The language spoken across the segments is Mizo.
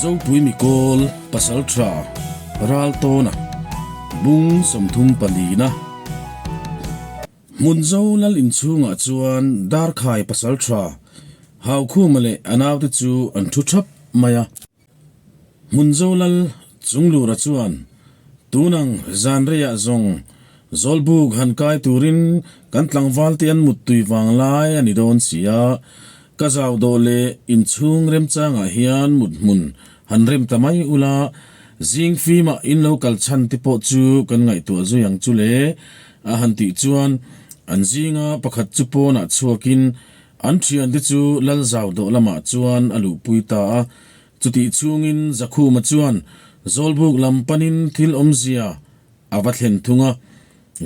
Zopui Mikawl Pasaltha Raltawna Bung 34 na Hmunzo lal inchhungah chuan Darkhai Pasaltha Haukhuma leh a naute chu an thu thap mai a. Hmunzo lal Chunglura chuan tunang zan reiah zawng Zawlbuk han kai turin kan tlangvalte an muttui vang lai a ni dawn si a, ka zau dawh leh inchhung remchangah hian mut hmun han rem ta mai ula, zing fimah in lo kal chhan te pawh chu kan ngaihtuah zui ang chu le a han tih chuan an zinga pakhat chu pawnah chhuakin An thiante chu lal zau dawh lamah chuan a luhpui ta a, chutih chhungin Zakhuma chuan Zawlbuk lam panin thil awmzia a va thlen thung a.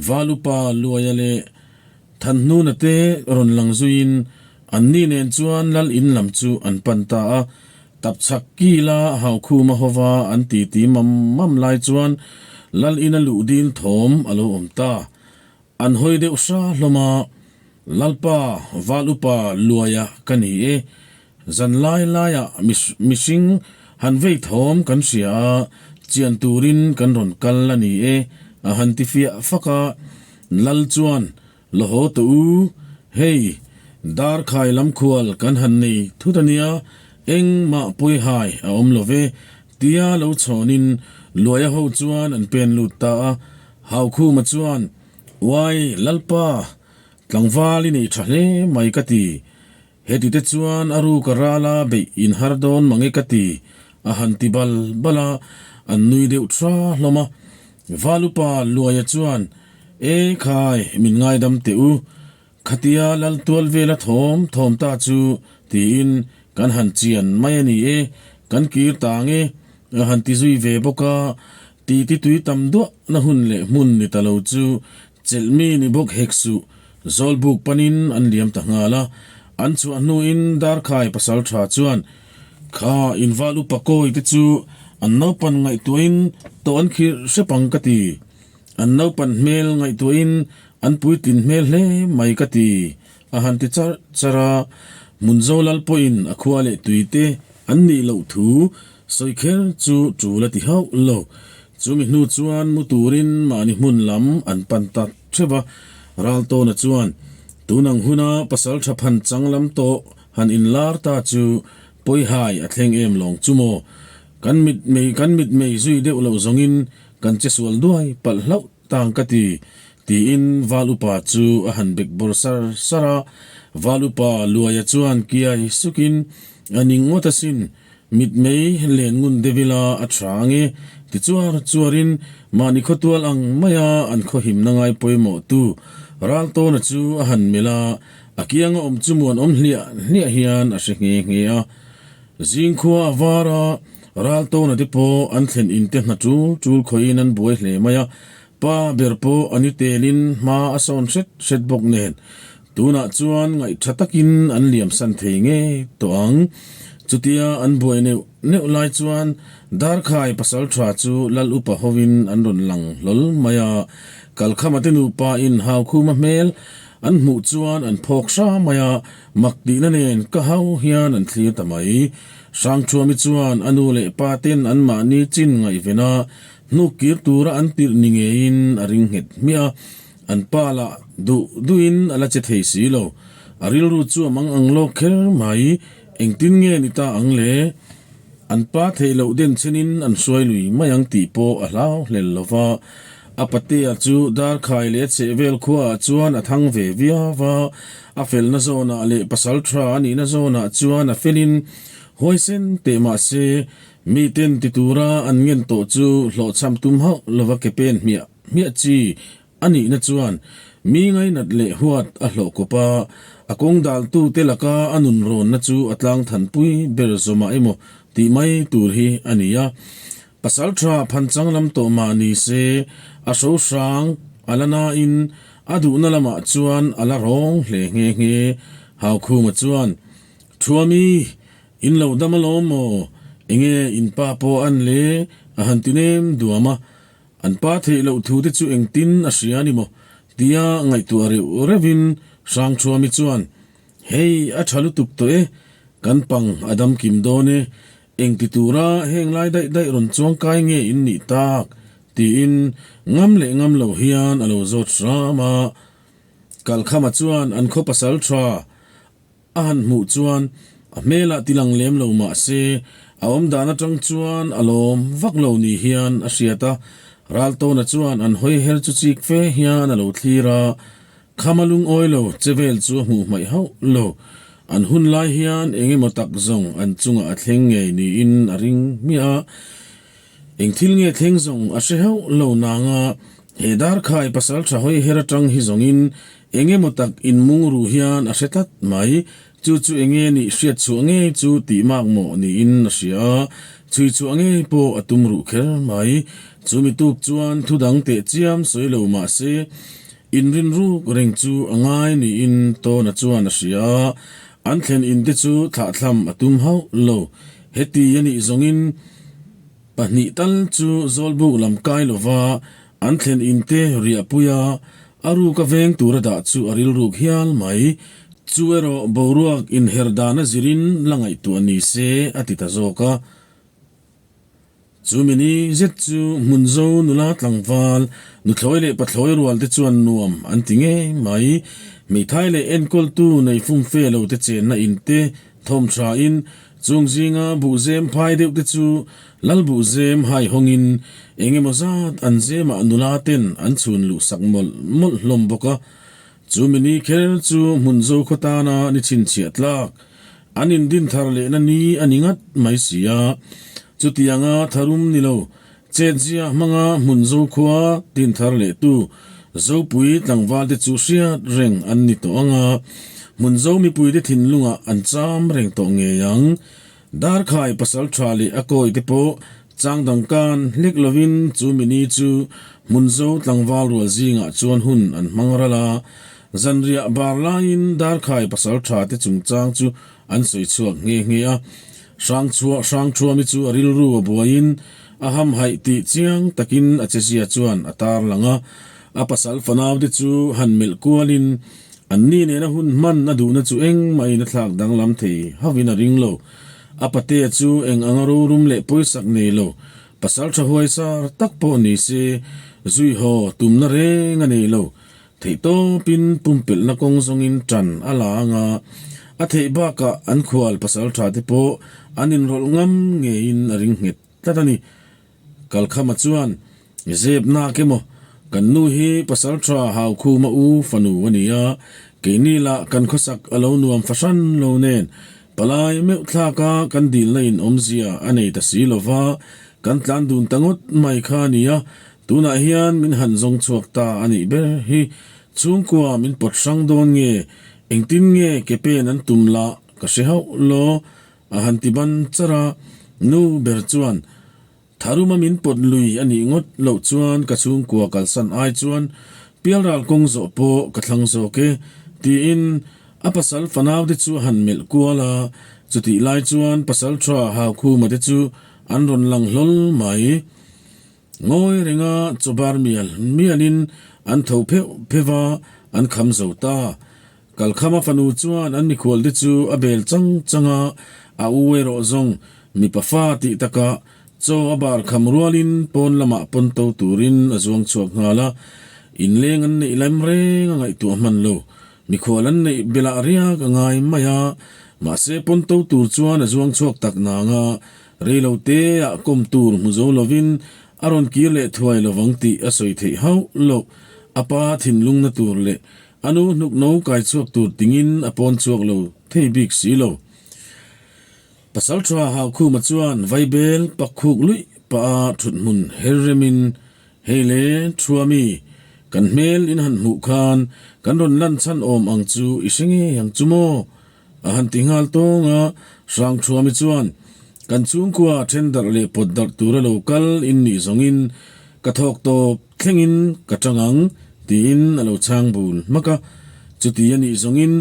Valupa Luaia leh Thanhnuna te rawn lang zuiin anni nen chuan lal in lam chu an pan ta a. Tapchhak kila Haukhuma hova an titi mam mam lai chuan lal ina luh dil thawm a lo awm ta. An hawi deuh hra hlawm a, Lalpa, Val Upa Luaia ka ni e. Zan lai laiah mihring han vei thawm kan hria a, chian turin kan rawn kal a ni e, a han ti fiah fak a. Lal chuan, La haw tawh u, hei, Darkhai lam khual kan han nei thut a nia, engmah pawihai a awm lo ve, tia lo chhawnin Luaia ho chuan an pen lut ta a. Haukhuma chuan, Uai, Lalpa, tlangval i nei tha hle mai ka ti. Heti te chuan a ruka rala beih in har dawn mange ka ti, a han ti bal bal a, an nui deuh tha hlawm a. Valupa Luaia chuan, E khai, min ngaidam teh u. Khatia lal tual vela thawm thawm ta chu tiin kan han chian mai a ni e, kan kir ta ang e, a han ti zui ve bawk a, titi tui tam duah na hun leh hmun ni ta lo chu chelh mi ni bawk hek suh, Zawlbuk panin an liam ta nghal a, an chhuah hnuin Darkhai pasal tha chuan kha inval upa kawi te chu an naupan ngaihtuahin tawh an khirh hrep ang ka ti. An naupan hmel ngaihtuahin an puitlin hmel hle mai ka ti, a han ti charh charh a. Hmunzo lal pawhin a khua leh tuite an nih loh thu sawi kher chu tul a ti hauh lo. Chumi hnu chuan mu turin mahni hmun lam an pan ta theuh a. Raltawna chuan, Tun ang huna pasal tha phan chang lam tawh han inlar ta chu pawihai a thleng em lawng chu maw? Kan mit mei kan mit mei zui deuh loh zawngin Kan che sual duai palh hlauh tang ka ti, tiin Val Upa chu a han bek bawr sar sar a. Val Upa Luaia chuan kiai sukin, A ning ngawt asin, mitmei len ngun deuh ila a tha ang e, ti chuar chuarin mahni khawtual ang maia an khawhimna ngai pawimawh tu Raltawna chu a han melh a, a kianga awm chu muan awm hliah hliah hian a hre nghe nghe a. Zingkhua a var a, Raltawna te pawh an thlen in te hna tul tul khawihin an buai hle mai a, pa ber pawh a ni telin hma a sawn hret hret bawk nen tunah chuan ngaihtha takin an liam san thei ngei tawh ang. Chutia an buai neuh neuh lai chuan Darkhai pasaltha chu Lal upa hovin an rawn lang hlawl mai a, Kalkhama te nupa in Haukhuma hmel an hmuh chuan an phawk hra mai a, Mak tihna nen ka hau hian an thlir ta mai. Hrangthuami chuan a nu leh pa ten anmahni chin ngaihven a, hnuk kir tura an tirh ni ngeiin a ring nghet hmiah a. An pa lah duh duhin a la che thei si lo. A rilru chu a mang ang lawk kher mai. Engtin nge ni ta ang le? An pa theih loh den chenin an hruai lui mai ang tih pawh a hlau hlel lo va. A patea chu Darkhai leh a chhehvel khuaah chuan a thang ve viau va, a felna zawnah leh pasal tha a nihna zawnah chuan a felin huaisen teh mah se, miten ti tura an ngen tawh chu hlawhchham tum hauh lova ke pen hmiah hmiah chi A nihna chuan mi ngainat leh huat a hlawh kawp a, a kawng daltute laka a nun rawnna chu a tlang thanpui ber zawmah emaw tih mai tur hi a ni a. Pasal tha phanchang lam tawh mah ni se, a hro hrang a la nain a duhna lamah chuan a la rawng hle nghe nghe. Haukhuma chuan, Thuami, in lo dam alawm maw? Enge in pa pawh an le? a han ti nem duam a. An pa theih loh thu te chu engtin a hria ni maw? tia ngaihtuah reuh reuhin Hrangthuami chuan, Hei a tha lutuk tawh e, kan pang a dam kim dawn e. Engti tura heng lai daih daih rawn chuang kai nge in nih tak? tiin ngam leh ngam lo hian a lo zawt hram a. Kalkhama chuan an khaw pasal tha a han hmuh chuan a hmelah ti lang lem lo mah se a awm dan atang chuan a lawm vak lo ni hian a hriat a. Raltawna chuan an hawi her chu chik fe hian a lo thlir a. Khama lungawi lo che vel chu a hmuh hmaih hauh lo. An hun lai hian eng emaw tak zawng an chungah a thleng ngei niin a ring hmiah a. Eng thil nge thleng zawng a hre hauh lo nanga he darkhai pasal tha hawi her atang hi zawngin eng emaw tak inmung ru hian a hre tlat mai. Chu chu eng nge nih hriat chhuah ngei chu tih mak mawh niin a hria a, chhui chhuah ngei pawh a tum ruh kher mai. Chu mi tuk chuan thu dang teh chiam sawi lo mah se, Inrin ruk reng chu a ngai niin Tawna chuan a hria a, an thlen in te chu thlahthlam a tum hauh lo. Heti a nih zawngin pahnih tal chu Zawlbuk lam kai lova an thlen in te riahpui a, a ruka veng tura dah chu a rilruk hial mai. Chu erawh boruak inher dana zirin la ngaihtuah ni se a ti ta zawk a. Chu mini zet chu Hmunzo nula tlangval, nuthlawi leh pathlawi rual te chuan nuam an ti ngei mai. Hmeithai leh enkawltu nei fumfe lo te chenna in te thawm tha in, chung zinga buhzem phai deuh te chu lal buhzem hai hawngin eng emaw zat an zemah nula ten an chhun luh sak mawlh mawlh hlawm bawk a. Chu mini kher chu Hmunzo khaw tana ni chhinchhiah tlak An indin thar lehna ni a ni ngat mai si a, chutianga tharum ni lo, chetzia hmanga hmun Zokhua din thar lehtu Zopui tlangvalte chu hriat reng an ni tawh ang a, hmun Zo mipuite thinlungah an cham reng tawh ngei ang. Darkhai pasal tha leh a kawite pawh chang dang kan hlek lovin chu mini chu hmun Zo tlangval rual zingah chuan hun an hmang ral a, Zanriah bar laiin Darkhai pasal tha te chungchang chu an sawi chhuak nghe nghe a. Hrangchhuah Hrangthuami chu a rilru a buaiin a hamhaih tih chiang takin a chezia chuan a tar lang a. A pasal fanau te chu han melh kualin anni nena hun hman a duhna chu engmahin a thlak danglam thei hauhin a ring lo. A patea chu eng anga rorum leh pawisak nei lo pasal tha huaisar tak pawh ni se zui haw tumna reng a nei lo. Theihtawpin pumpelhna kawng zawngin ṭan a la ang a, a theih bakah an khual pasal ṭha te pawh an inrawlh ngam ngeiin a ring nghet tlat a ni. Kalkhama chuan, Zep nak emaw, kan nu hi pasal ṭha Haukhuma u fanu a ni a, keini lah kan khawsak a lo nuam fahran lo nen, palai meuh thlaka kan dilna in awmzia a nei ta si lo va, kan tlan dun ta ngawt mai kha a ni a, Tunah hian min han zawng chhuak ta a nih ber hi chhungkua min pawt hrang dawn nge, engtin nge ke pen an tum lah ka hre hauh lo, a han ti ban char a, nu ber chuan Tharuma min pawt lui a nih ngawt loh chuan ka chhungkua kalsan ai chuan pialral kawng zawh pawh ka thlang zawk e, tiin a pasal fanau te chu a han melh kual a, chutih lai chuan pasal tha Haukhuma te chu an rawn lang hlawl mai. Ngawi renga chawbar mial mialin an tho pheuh pheuh a, an kham zo ta. Kalkhama fanu chuan an mikhualte chu a bel chang chang a, a u erawh zawng mipa fa tih takah chaw a bar kham rualin pawn lamah pawn to turin a zuang chhuak nghal a, inleng an neih lem reng a ngaihtuah hman lo. Mikhual an neih belah riak a ngai mai a, mahse pawn to tur chuan a zuang chhuak tak nang a, Reilo te ah kawm tur hmu zo lovin a rawn kir leh thuai lovang tih a sawi theih hauh loh. A pa thinlungna tur leh a nu hnuk no kai chhuak tur tingin a pawn chhuak lo thei bik si lo. Pasalṭha Haukhuma chuan vaibel pak khuk luih pah a ṭhut hmun her remin, Hei le, Thuami, kan hmel in han hmuh khan kan rawn lan chhan awm ang chu i hre ngei ang chu maw? A han ti nghal tawng a, Hrangthuami chuan, Kan chhungkua then darh leh pawt darh tura lo kal in nih zawngin ka thawk tawp thlengin ka tang ang, tiin a lo chhang bul hmak a. Chuti a nih zawngin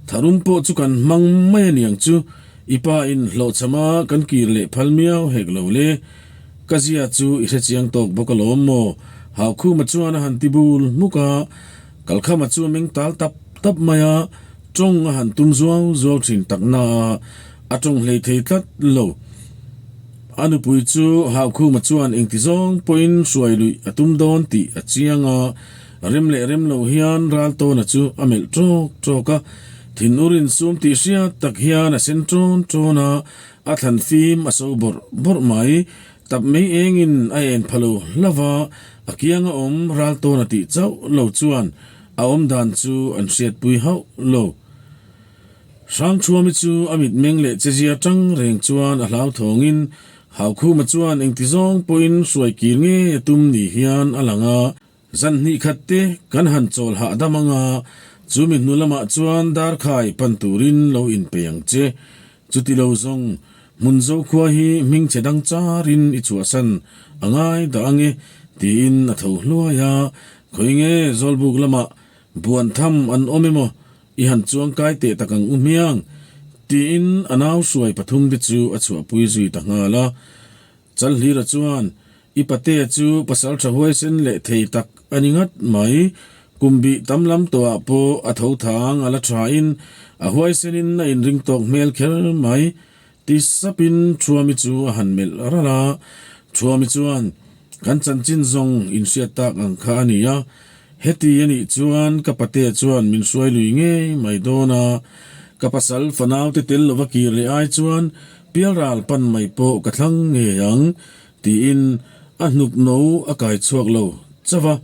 tharum pawh chu kan hmang mai a niang chu, i pa in hlawhchhama kan kir leh phal miau hek lo le. Ka zia chu i hrechiang tawk bawk alawm maw? Haukhuma chuan a han ti bul hmuk a, Kalkhama chu a meng tal tap tap mai a. Tawng a han tum zuau zuau thin tak na a, a tawng hlei thei tlat lo. A nupui chu Haukhuma chuan engti zawng pawhin hruai luih a tum dawn tih a chiang a, rem leh rem lo hian Raltawna chu a melh ṭawk ṭawk a. Thinur insum tih hriat tak hian a sen ṭawn ṭawn a, a thlan fim a so bawrh bawrh mai. Tap mei engin a en pha lo hlauh a, a kianga awm Raltawna tih chauh lo chuan a awm dan chu an hriatpui hauh lo. Hrangchhuami chu a mitmeng leh chezia tang reng chuan a hlauthawngin Haukhuma chuan engti zawng pawhin hruai kir ngei a tum ni hian a lang a. Zan hnih khat te kan han chawl hahdam ang a, chu mi hnu lamah chuan darkhai pan turin lo inpei ang che. Chuti lo zawng, hmun Zokhua hi hmingchhe dang charin i chhuahsan a ngai dah ang e, tiin a tho hluai a. Khawi nge Zawlbuk lamah buan tham an awm emaw I han chuang kai teh tak ang u hmiang, tiin a nau hruai pathum te chu a chhuahpui zui ta nghal a. Chalhlira chuan, I patea chu pasal tha huaisen leh thei tak a ni ngat mai. Kum bih tam lam tawhah pawh a tho thang a la thain a huaisenin a inring tawk hmel kher mai. Ti sapin Thuami chu a han melh ralh a. Thuami chuan, Kan chanchin zawng inhriat tak ang kha a ni a, heti a nih chuan ka patea chuan min hruai lui ngei mai dawn a, ka pasal fanaute tel lova kir leh ai chuan pialral pan mai pawh ka thlang ngei ang, tiin a hnuk no a kai chhuak lo chauh a.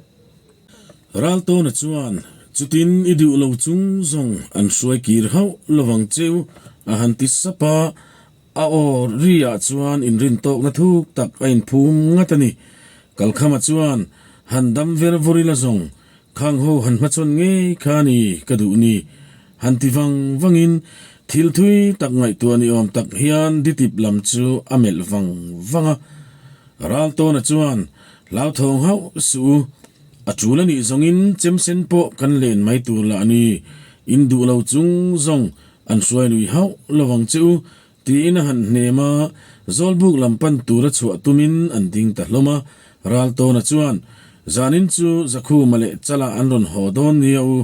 Raltawna chuan, Chutin i duh lo chung zawng an hruai kir hauh lovang cheu, a han ti sap a. A aw ri ah chuan inrin tawkna thuk tak a inphum ngat a ni. Kalkhama chuan, Han dam ver vawr ila zawng, khang ho han hmachhawn ngei kha ni ka duh ni. Han ti vang vangin thil thui tak ngaihtuah ni awm tak hian ditip lam chu a melh vang vang a. Raltawna chuan, Hlauthawng hauh suh u, a tul a nih zawngin chemsen pawh kan len mai tur lah a ni. In duh lo chung zawng An hruai lui hauh lo ang che u, tiin a han hnem a, Zawlbuk lam pan tura chhuah tumin an ding ta hlawm a. Raltawna chuan, Zanin chu Zakhuma leh Chala an rawn haw dawn nia u,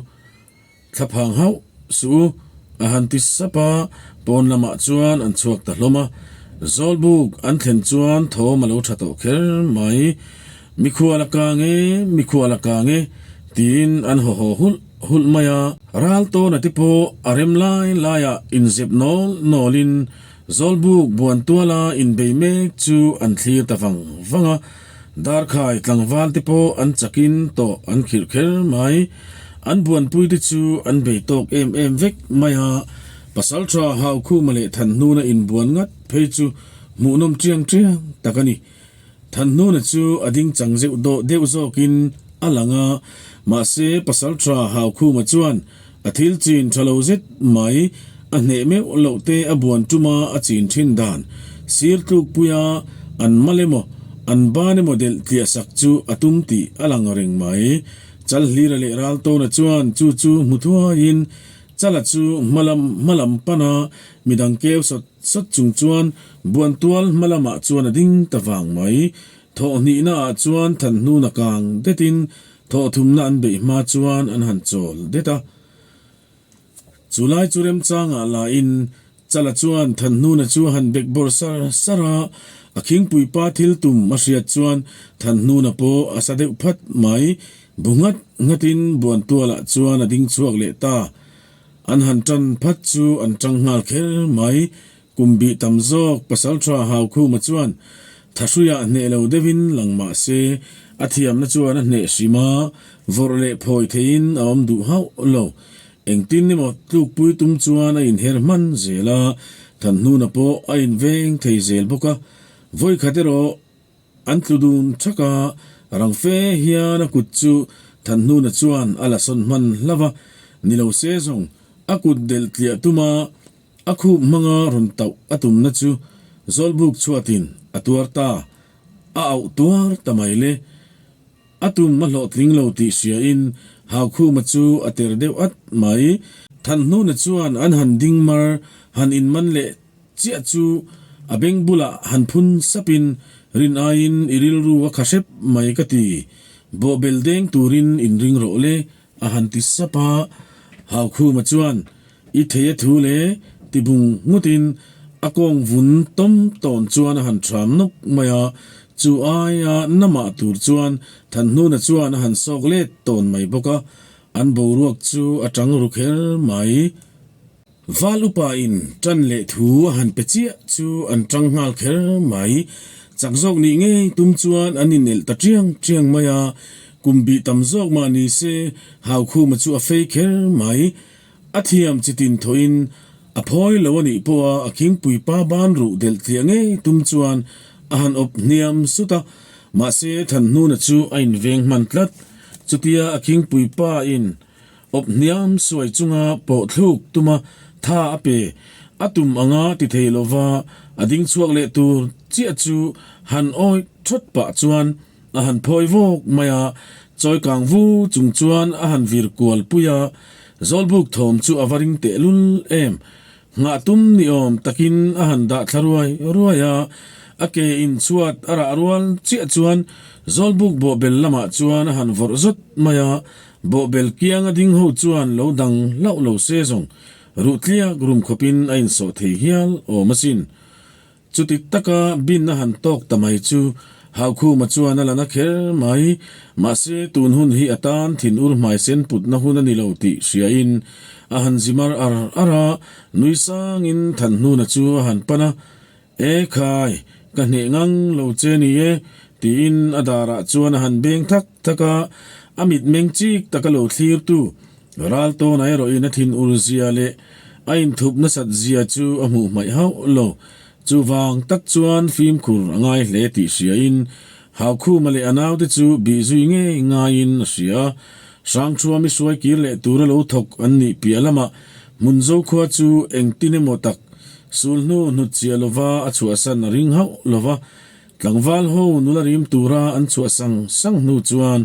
thlaphang hauh suh u, a han ti sap a, pawn lamah chuan an chhuak ta hlawm a. Zawlbuk an thlen chuan thawm a lo tha tawh kher mai. Mikhual a kang e, mikhual a kang e, tiin an haw haw hulh hulh mai a. Ral tawna te pawh a rem lai laiah inzep nawl nawlin Zawlbuk buantuala inbei mek chu an thlir ta vang vang a. Darkhai tlangval te pawh an chakin tawh an khirh kher mai. An buanpui te chu an bei tawk em em vek mai a. Pasaltha Haukhuma leh Thanhnuna inbuan ngat phei chu hmuhnawm chiang chiang tak a ni. Thanhnuna chu a ding chang zeuh dawh deuh zawkin a lang a, mahse Pasaltha Haukhuma chuan a thil chin tha lo zet mai a hneh meuh loh te a buan tuma a chin thin dan sir tlukpuia an mal emaw an ban emaw delh tliah sak chu a tum tih a lang reng mai. Chalhlira leh Raltawna chuan chu chu hmu thuaiin Chala chu hmalam hmalam pana midang keu sawt sawt chung chuan Buantual hma lamah chuan a ding ta vang mai. Thawh hnihna ah chuan Thanhnun a kang detin thawh thumna an beih hma chuan an han chawl det a. Chu lai chu remchangah lahin Chala chuan Thanhnuna chu a han bek bawrh sar sar a, a khingpui pa thil tum a hriat chuan Thanhnuna pawh a sa deuh phat mai. Bu nghat nghatin Buantualah chuan a ding chhuak leh ta. An han tan phat chu an tang nghal kher mai. Kum bih tam zawk Pasaltha Haukhuma chuan Thahruiah hneh lo deuhin lang mah se, a thiamna chuan a hneh hrim a, vawrh leh phawi theihin a awm duh hauh lo. Engtin emaw tlukpui tum chuan a inher hman zel a, Thanhnuna pawh a inveng thei zel bawk a. Vawikhat erawh An tlu dun thak a, rang fe hian a kut chu Thanhnuna chuan a la sawn hman hlauh a, ni lo se zawng a kut delh tliah tuma a khup hmanga rawn tauh a tumna chu Zawlbuk chhuatin a tuar ta, a auh tuar ta mai le. A tum a hlawhtling lo tih hriain Haukhuma chu a ter deuh at mai. Thanhnuna chuan an han ding mar han inman leh Chiah chu a beng bulah han phun sapin rin aiin i rilru a kha hrep mai ka ti. Bawhbel deng turin inring rawh le a han ti sap a. Haukhuma chuan i thei a thu le ti bung nghutin A kawng vun tawm tawn chuan a han ṭham nawk mai a, chu aia namah tur chuan Thanhnuna chuan a han sawk let tawn mai bawk a, an boruak chu a ṭang ru kher mai. Val upa in ṭan leh thu a han pe chiah chu an ṭang nghal kher mai. Chak zawk nih ngei tum chuan an inelh ta ṭiang ṭiang mai a, kum bih tam zawk mah ni se Haukhuma chu a fei kher mai. A thiam chitin thawhin a phawi lo a nih pawha a khingpui pa ban ruh delh tliah ngei tum chuan a han awp hniam sut a, mahse Thanhnuna chu a inveng hman tlat. Chutia a khingpui pa in awp hniam suai chunga pawh thluk tuma tha a pe a tum anga ti thei lova a ding chhuak leh tur chiah chu han awih thawt pah chuan A han phawi vawk mai a, chawi kang vu chung chuan a han vir kual pui a, Zawlbuk thawm chu a va ring tehlul em. Nghah tum ni awm takin a han dah thla ruai ruai a, a ke in chhuat a rah rual chiah chuan Zawlbuk bawhbel lamah chuan a han vawrh zawt mai a, bawhbel kianga ding ho chuan lo dang hlauh lo se zawng ruh tliak rum khawpin a insawh thei hial awm asin. Chuti taka bin a han tawk ta mai chu Haukhuma chuan a la na kher mai. Mahse, tun hun hi a tan thinur hmaisen putna hun a ni lo tih hriain a han zi mar ar ar a, nui sangin Thanhnuna chu a han pan a, E khai, ka hneh ngang lo che ni e, tiin a darah chuan a han beng thak thak a, a mitmeng chik taka lo thlirtu Ral tawn erawhin a thinur zia leh a inthup nasat zia chu a hmuh hmaih hauh lo. Chuvang tak chuan fimkhur a ngai hle tih hriain Haukhuma leh a naute chu bih zui ngei ngaiin a hria. Hrangthuami hruai kir leh tura lo thawk an nih piah lamah Hmunzo khua chu engtin emaw tak sulhnu hnut chiah lova a chhuahsan a ring hauh lova. Tlangval ho nula rim tura an chhuah sang sang hnu chuan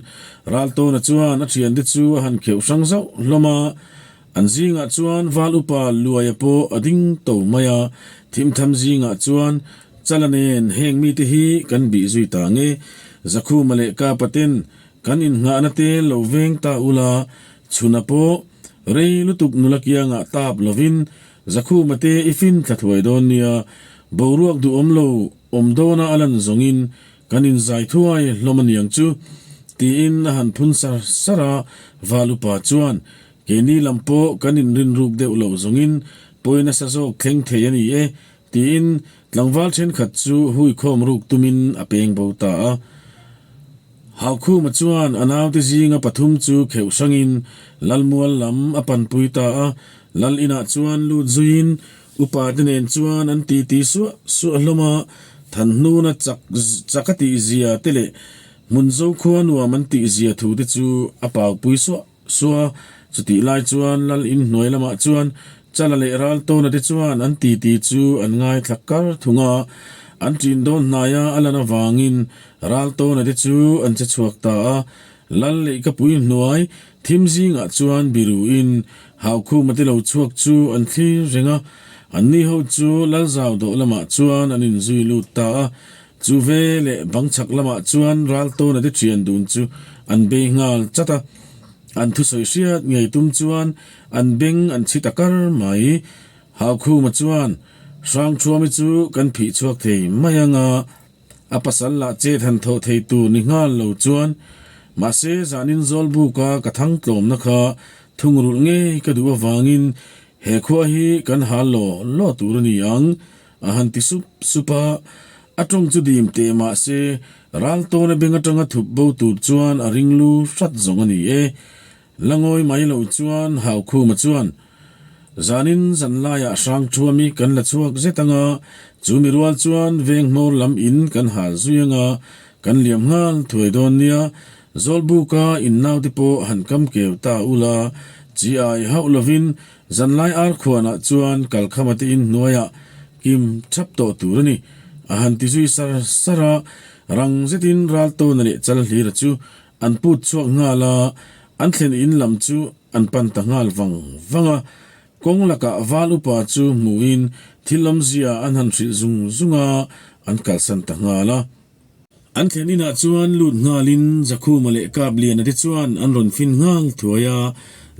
Raltawna chuan a thiante chu a han kheuh hrang zauh hlawm a, an zingah chuan Val upa Luaia pawh a ding to mai a, thimtham zingah chuan Chala nen heng mite hi kan bih zui ta nge, Zakhuma leh Kapa ten kan innghahna te lo veng ta ula, chhuna pawh rei lutuk nula kiangah tap lovin Zakhuma te i fin thla thuai dawn nia, boruak duhawm lo Awm dawna a lan zawngin kan inzai thuai hlawm a niang chu, tiin a han phun sar sar a, Val upa chuan, Keini lam pawh kan inrinruk deuh loh zawngin pawi nasa zawk thleng thei a ni e, tiin tlangval thenkhat chu huikhawm ruk tumin a peng bo ta a. Haukhuma chuan a naute zinga pathum chu kheuh hrangin Lalmual lam a panpui ta a, Lal inah chuan lut zuiin Upa te nen chuan an titi suah suah hlawm a, Thanhnuna chak chak a tih zia te leh Hmunzo khua nuam an tih zia thu te chu a paupui suah suah a. Chutih lai chuan Lal in hnuai lamah chuan Chala leh Raltawna te chuan an titi chu an ngaithla kar thung a, an ṭin dawn hnaia a lan avangin Raltawna te chu an che chhuak ta a. Lal lehkapui hnuai Thim zingah chuan biruin Haukhuma te lo chhuak chu an thlir reng a, anni ho chu Lalzau dawh lamah chuan an inzui lut ta a. Chu ve leh bang chhak lamah chuan Raltawna te thian dun chu an bei nghal chat a, an thusawi hriat ngei tum chuan an beng an chhi ta kar mai. Haukhuma chuan, Hrangthuami chu kan phih chhuak thei mai anga, A pasal lah chet han thawh thei tur ni nghal lo chuan, mahse zanin Zawlbuka ka thang tlawmna kha thungrulh ngei ka duh avangin he khua hi kan hal law law tur a ni ang, a han ti sup sup a. A tawng chu dim teh mahse Raltawna beng atanga thup bo tur chuan a ring lu hrat zawng a ni e. La ngawi mai lo chuan Haukhuma chuan, Zanin zan laiah Hrangthuami kan la chhuak zet anga, chu mi rual chuan veng hmawr lam in kan hal zui anga, kan liam nghal thuai dawn nia, Zawlbuka in naute pawh han kam keu ta ula, chi ai hauh lovin zanlai arkhuanah chuan kalkhama te in hnuaiah kim thap tawh tur a ni, a han ti zui sar sar a, rang zetin Raltawna leh Chalhlira chu An put chhuak nghal a, an thlen in lam chu an pan ta nghal vang vang a. Kawng lakah val upa chu hmuhin thil awmzia an han hrilh zung zung a, an kalsan ta nghal a. An thlen inah chuan lut nghalin Zakhuma leh Kapliana te chuan an rawn fin nghal thuai a.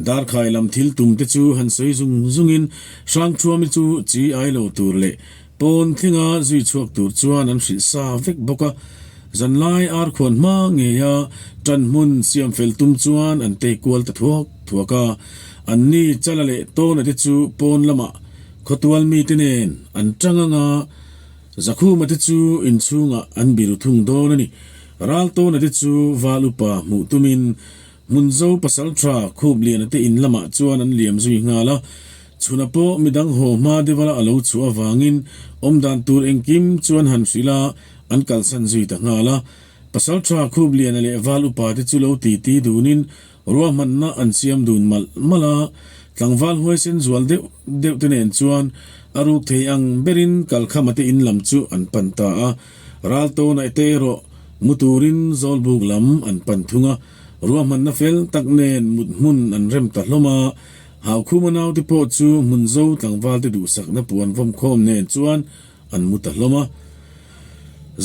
Darkhai lam thil tum te chu han sawi zung zungin Hrangthuami chu chi ai lo tur leh. Pawn thlinga zui chhuak tur chuan an hrilh sa vek bawk a, zanlai ar khuan hma ngeia ṭan hmun siam fel tum chuan an tei kual ta thuak thuak a. Anni Chala leh Tawna te chu pawn lamah khawtual mite nen an ṭang ang a, Zakhuma te chu inchhungah an biru thung dawn a ni. Raltawna te chu val upa hmuh tumin Hmunzo pasalṭha Khupliana te in lamah chuan an liam zui nghal a, chhuna pawh midang haw hma deuha a lo chhuah avangin awmdan tur engkim chuan han hrilh a, an kalsan zui ta nghal a. Pasalṭha Khupliana leh Val upa te chu lo titi dunin ruahmanna an siam dun malh malh a, tlangval huaisen zual deuh deuh te nen chuan a ruk thei ang berin Kalkhama te in lam chu an pan ta a. Raltawnah te erawh mu turin Zawlbuk lam an pan thung a. Ruahmanna fel tak nen mut hmun an rem ta hlawm a, Haukhuma naute pawh chu hmun zo tlangvalte duhsakna puan vawm khawm nen chuan an mu ta hlawm a.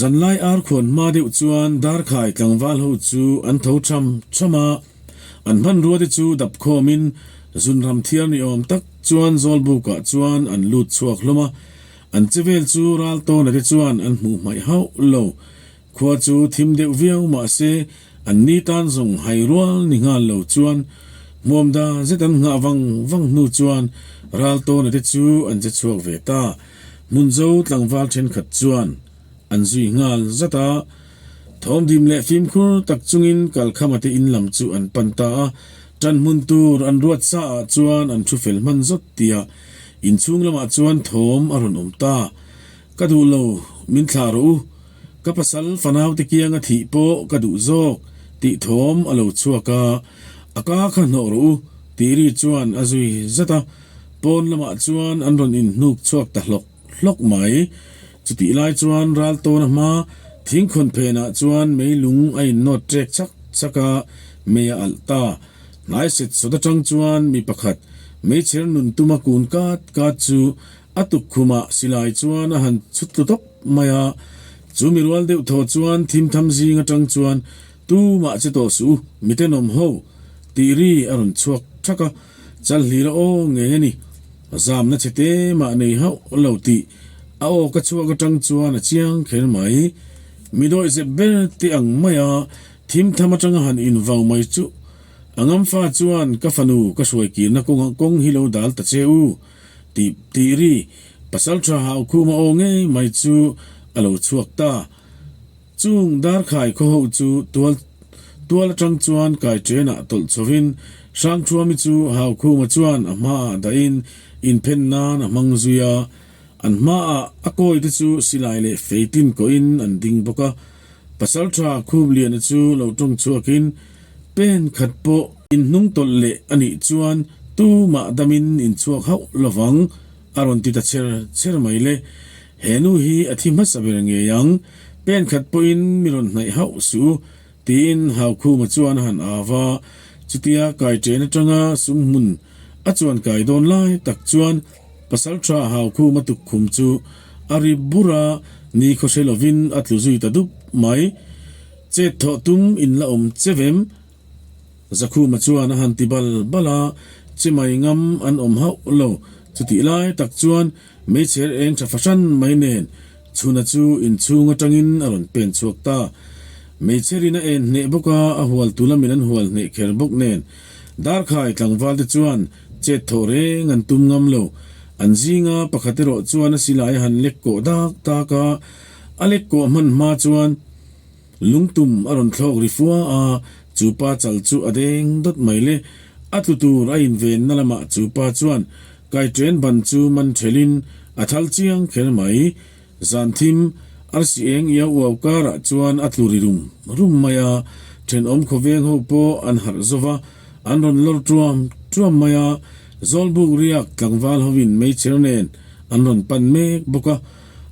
Zanlai ar khuan hma deuh chuan Darkhai tlangval ho chu an tho tham tham a, an hmanrua te chu dap khawmin zunram thiar ni awm tak chuan Zawlbukah chuan an lut chhuak hlawm a, an chevel chu Raltawna te chuan an hmuh hmaih hauh lo. Khua chu thim deuh viau mah se an ni tan zawng hai rual ni nghal lo chuan hmuam da zet an nghah vang vang hnu chuan Raltawna te chu an che chhuak ve ta. Hmunzo tlangval thenkhat chuan an zui nghal zat a. Thawmdim leh fimkhur tak chungin Kalkhama te in lam chu an pan ta a. Tan hmun tur an ruat sa ah chuan an thu fel hman zawt tia inchhung lamah chuan thawm a rawn awm ta. Ka duh lo, min thlah rawh u. Ka pasal fanaute kianga thih pawh ka duh zawk tih thawm a lo chhuak a, a ka kha hnawh rawh u tih ri chuan a zui zat a, pawn lamah chuan an rawn inhnuk chhuak ta hlawk hlawk mai. Chutih lai chuan Raltawna hma thingkhawn phenah chuan meilung a innawt ṭek chak chak a, mei a alh ta. Hnai set sawt aṭang chuan mi pakhat meichher nun tuma kun kat kat chu A tukkhumah silai chuan a han chhut tlu tawp mai a, chu mi rual deuh thaw chuan thim tham zing atang chuan Tumah che tawh suh u, mi tenawm ho! tih ri a rawn chhuak thak a, Chalhlir a aw ngei a ni. Zamna che te mah nei hauh lo tih a aw ka chhuak atang chuan a chiang kher mai. Mi dawihzep ber te ang maia thim tham atanga han invau mai chuh a ngamfa chuan ka fanu ka hruai kirna kawngah kawng hi lo dal ta che u. Tih tih ri Pasalṭha Haukhuma aw ngei mai chu a lo chhuak ta. Chung Darkhai khaw ho chu tual tual aṭang chuan kai ṭenah tawlh chhovin Hrangṭhuami chu Haukhuma chuan a hmaah dahin inphen nan a hmang zui a. An hmaah a kawite chu silai leh fei tin kawhin an ding bawk a. Pasalṭha Khumliana chu lo ṭawng chhuakin pen khat pawh inhnung tawlh leh a nih chuan tumah damin inchhuak hauh lovang a rawn ti ta cher cher mai le. He nu hi a thi hmasa ber ngei ang, pen khat pawhin mi rawn hnaih hauh suh u, tiin Haukhuma chuan a han au a. Chutia kai ṭen aṭanga sum hmun a chuan kai dawn lai tak chuan Pasalṭha Haukhuma tukkhum chu a ri bur a, ni khawhre lovin a tlu zui ta dup mai. Chet thawh tum in la awm che vem? Zakhuma chuan a han ti bal bal a, chimai ngam an awm hauh lo. Chutih lai tak chuan meichher eng tha fahran mai nen Chhuna chu inchhung atangin a rawn pen chhuak ta. Meichherin a en hneh bawk a, a hual tu lamin an hual hneh kher bawk nen Darkhai tlangval te chuan chet thawh reng an tum ngam lo. An zinga pakhat erawh chuan a silai a han lek kawh dak dak a, a lek kawh hman hma chuan Lungtum a rawn thlawk ri fua a, chu pa chal chu a deng dawt mai le. A tlu tur a invenna lamah chu pa chuan kaiṭen ban chu man ṭhelin a thal chiang kher mai. Zan thim, arsi eng iau uau karah chuan a tlu ri rum rum mai a, ṭhenawm khawveng ho pawh an harh zo va, an rawn lawr ṭuam ṭuam mai a, Zawlbuk riak tlangval hovin meichher nen an rawn pan mek bawk a.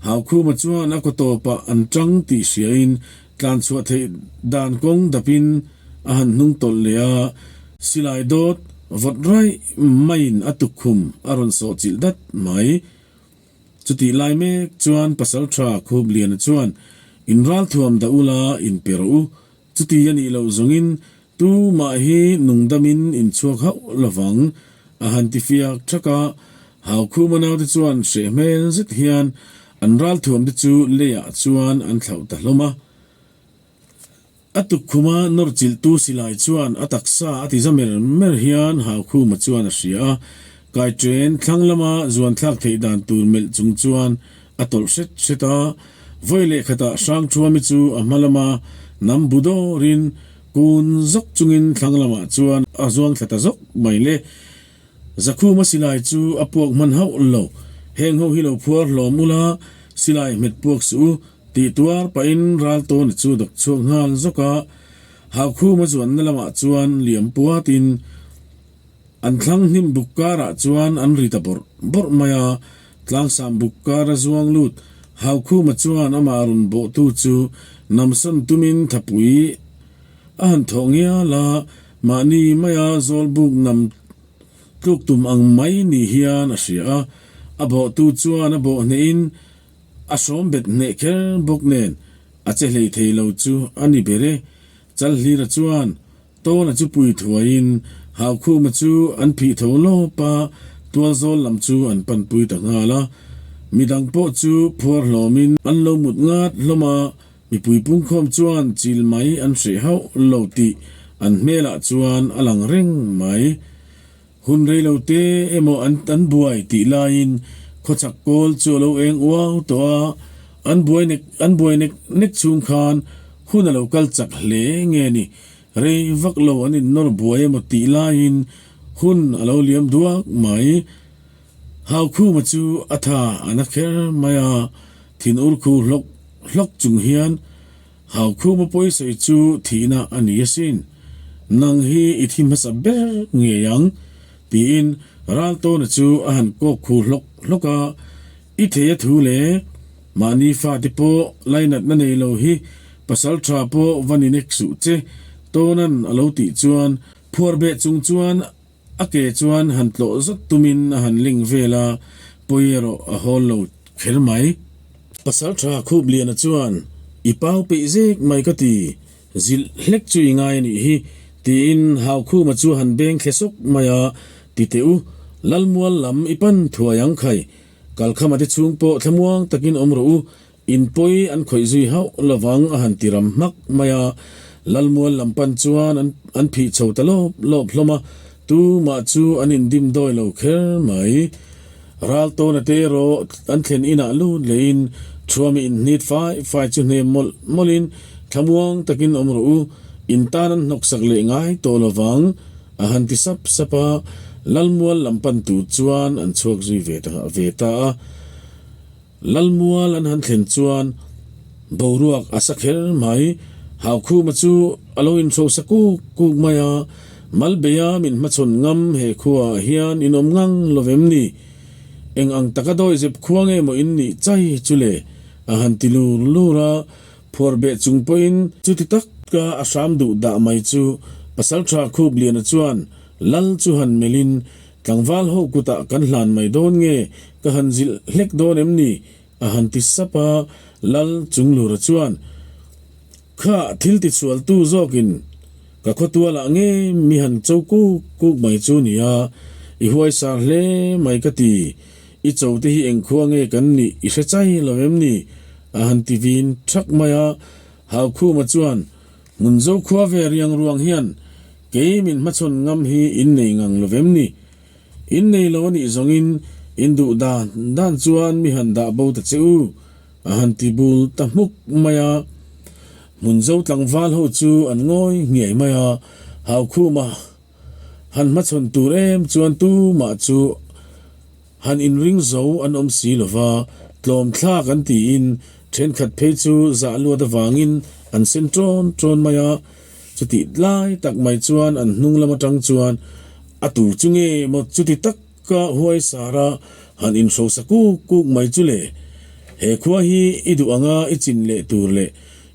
Haukhuma chuan a kaw tawpah an ṭang tih hriain tlan chhuah theih dan kawng dapin a han hnung tawlh leh a, silai dawt vawt raih maiin a tukkhum a rawn sawh chilh dat mai. Chutih lai mek chuan Pasalṭha Khupliana chuan, In ralthuam dah ula inpe rawh u, Chuti a nih loh zawngin tumah hi nungdamin inchhuak hauh lovang, a han ti fiak thak a. Haukhuma naute chuan hreh hmel zet hian An ralthuam te chu leiah chuan an thlauh ta hlawm a. A tukkhuma nawr chilhtu silai chuan a taksa a ti za mer mer hian Haukhuma chuan a hria a. Kaiṭen thlang lama zuan thlak theih dan tur melh chung chuan a tawlh hret hret a. Vawi leh khatah Hrangṭhuami chu a hma lama nam bu dawrin kun zawk chungin thlang lamah chuan a zuang thla ta zawk mai le. Zakhuma silai chu a puak hman hauh lo. Heng ho hi lo phuar hlawm ula, silai hmet puak suh u, tih tuar pahin Raltawna chu dawk chhuak nghal zawk a. Haukhuma zuanna lamah chuan liam puatin an thlang hnim buk karah chuan an ri ta bawrh bawrh mai a. Tlangsam buk kara zuang lut Haukhuma chuan amah rawn bawhtu chu namsawn tumin thapui A han thawh ngial a, mahni maia zawlbuk nam tluk tum ang mai ni hian a hria a, a bawhtu chuan a bawh hnehin a hrawm bet hneh kher bawk nen a che hlei thei lo chu a ni ber e. Chalhlira chuan Tawna chu pui thuaiin Haukhuma chu an phih tho lawp a, tualzawl lam chu an panpui ta nghal a. Midang pawh chu phuar hlawmin an lo mut ngat hlawm a, Mipui pungkhawm chuan chil mai an hreh hauh lo tih an hmelah chuan a lang reng mai. Hun rei lo te emaw an an buai tih laiin khawchhak kawl chu a lo eng uau tawh a, an buai nek an buai nek nek chhung khan hun a lo kal chak hle nge ni. Rei vak lo an innawr buai emaw tih laiin hun a lo liam duak mai. Haukhuma chu a tha a na kher mai a, thin ur khu hlawk hlawk chung hian, Haukhuma pawisawi chu thihna a ni asin, nang hi i thi hmasa ber ngei ang, tiin Raltawna chu a han kawk khu hlawk hlawk a, I thei a thu le, mahni fate pawh lainatna nei lo hi pasal tha pawh va ni nek suh che, Tawna'n a lo tih chuan phuarbeh chung chuan A ke chuan han tlawh zat tumin a han ling vel a, pawi erawh a hawl lo kher mai. Pasalṭha Khupliana chuan, I pau peih zek mai ka ti, zilh hlek chu i ngai a nih hi, tiin Haukhuma chu a han beng thle sawk mai a, Ti teh u, Lalmual lam i pan thuai ang khai, Kalkhama te chhung pawh thlamuang takin awm rawh u, In pawi an khawih zui hauh lovang a han ti ram hmak mai a, Lalmual lam pan chuan an an phih chho ta lawp lawp hlawm a, tumah chu an indim dawi lo kher mai. Raltawna te erawh an thlen inah lut lehin Thuami inhnit fai fai chu hnem mawlh mawlhin thlamuang takin awm rawh u, in tan an hnawksak leh ngai tawh lovang a han ti sap sap a, Lalmual lam pan tur chuan an chhuak zui ve ta ve ta a. Lalmual an han thlen chuan boruak a sa kher mai. Haukhuma chu a lo inhrosa kuk kuk mai a, Malbeia min hmachhawn ngam he khuaah hian in awm ngang lo vem ni? Eng ang taka dawizep khua nge maw in nih chai chu le? a han ti lur lur a, phuar beh chung pawhin chuti taka a hram duh dah mai chu Pasalṭha Khupliana chuan Lal chu han melhin Tlangval ho kutah kan hlan mai dawn nge ka han zilh hlek dawn em ni? a han ti sap a, Lal Chunglura chuan, Kha thil tichhualtu zawkin ka khawtualah nge mi han cho kuk kuk mai chu nia, i huaisar hle mai ka ti, i cho te hi engkhua nge kan nih i hre chai lo em ni? a han ti vin thak mai a, Haukhuma chuan, Hmunzo khua ve riang ruang hian Kei min hmachhawn ngam hi in nei ngang lo vem ni? In nei lo a nih zawngin in duh dan dan chuan mi han dah bo ta che u, a han ti bul ta hmuk mai a. Hmunzo tlangval ho chu an ngawi nghiai mai a, Haukhuma han hmachhawn tur em chuan tumah chu Han inring zo an awm si lo va, tlawm thlak an tiin thenkhat phei chu zah luat avangin an sen ṭawn ṭawn mai a. Chutih lai tak mai chuan an hnung lam atang chuan a tur chu nge maw chuti taka huai sara han inhrosa kuk kuk mai chu le? He khua hi i duh anga i chin leh tur leh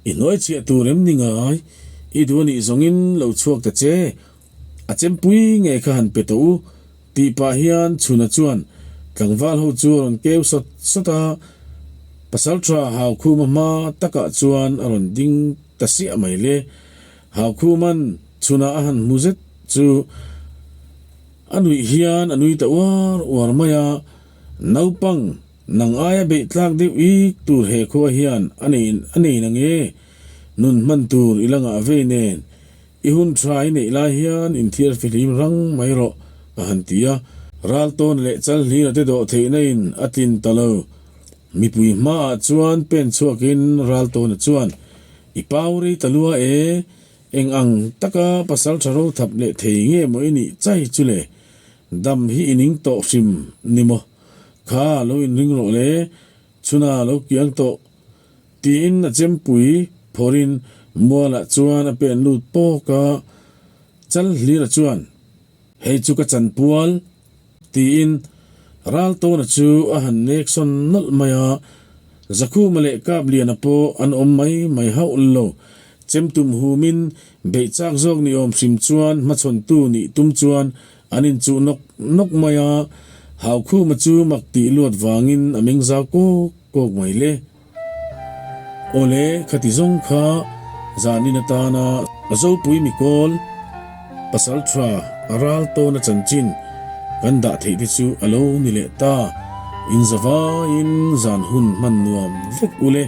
i hnuaichhiah tur em ni ngai? I duh anih zawngin lo chhuak ta che. A chempui nge kha han pe tawh u tih pah hian Chhuna chuan tlangval ho chu a rawn keu sawt sawt a, Pasalṭha Haukhuma hma takah chuan a rawn ding ta siah mai le. Haukhuma'n Chhuna a han hmu zet chu a nuih hian a nui ta uar uar mai a, naupang. Nang aia beih tlak deuh ik tur he khua hian a nei a nei na nge? Nun hman tur i la ngah vei nen i hun tha i neih lai hian inthiar fihlim rang mai rawh, a han ti a. Raltawn leh Chalhlira te dawh theihna in a tlin ta lo. Mipui hmaah chuan pen chhuakin Raltawna chuan, I pau rei ta lua e, eng ang taka pasal tha ro thap leh thei nge maw i nih chai chu le? Dam hi i ning tawh hrim ni maw? Kha lo inring rawh le, chhuna lo kiang tawh. Tiin a chempui phawrhin mualah chuan a pen lut pawk a, Chalhlira chuan, Hei chu ka chanpual, tiin Raltawna chu a han nek sawn nawlh mai a, Zakhuma leh Kapliana pawh an awm mai mai hauh lo. Chemtum humin beih chak zawk ni awm hrim chuan hmachhawntu nih tum chuan an inchuh nawk nawk mai a, Haukhuma chu mak tih luat vangin a meng zau kawk kawk mai le. Awle, khati zawng kha zanin atana Zopui mikawl pasal tha a ral tawna chanchin kan dah theih te chu a lo ni leh ta. Inzavaiin zan hun hman nuam vek ule.